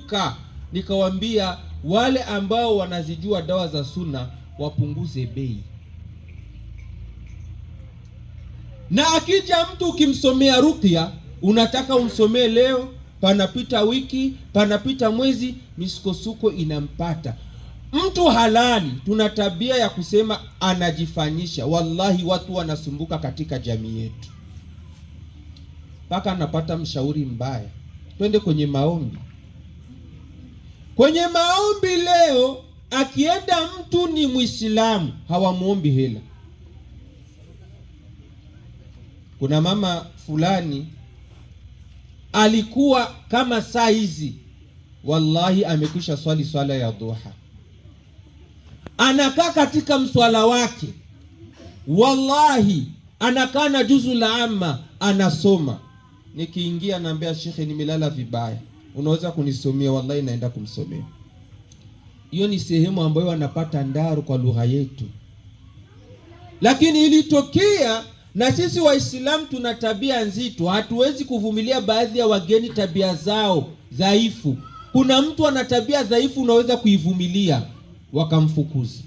Ka nikawambia wale ambao wanazijua dawa za suna wapunguze bei. Na akija mtu ukimsomea ruqya, unataka umsomee leo, panapita wiki, panapita mwezi, misukosuko inampata mtu halali. Tuna tabia ya kusema anajifanyisha. Wallahi, watu wanasumbuka katika jamii yetu, mpaka anapata mshauri mbaya. Twende kwenye maombi. Kwenye maombi leo, akienda mtu ni Mwislamu, hawamuombi hela. Kuna mama fulani alikuwa kama saa hizi, wallahi, amekwisha swali swala ya duha, anakaa katika mswala wake, wallahi, anakaa na juzu la amma anasoma. Nikiingia naambia shekhe, nimelala vibaya, unaweza kunisomea? Wallahi naenda kumsomea. Hiyo ni sehemu ambayo wanapata ndaru kwa lugha yetu, lakini ilitokea na sisi Waislamu tuna tabia nzito, hatuwezi kuvumilia baadhi ya wageni tabia zao dhaifu. Kuna mtu ana tabia dhaifu, unaweza kuivumilia, wakamfukuza.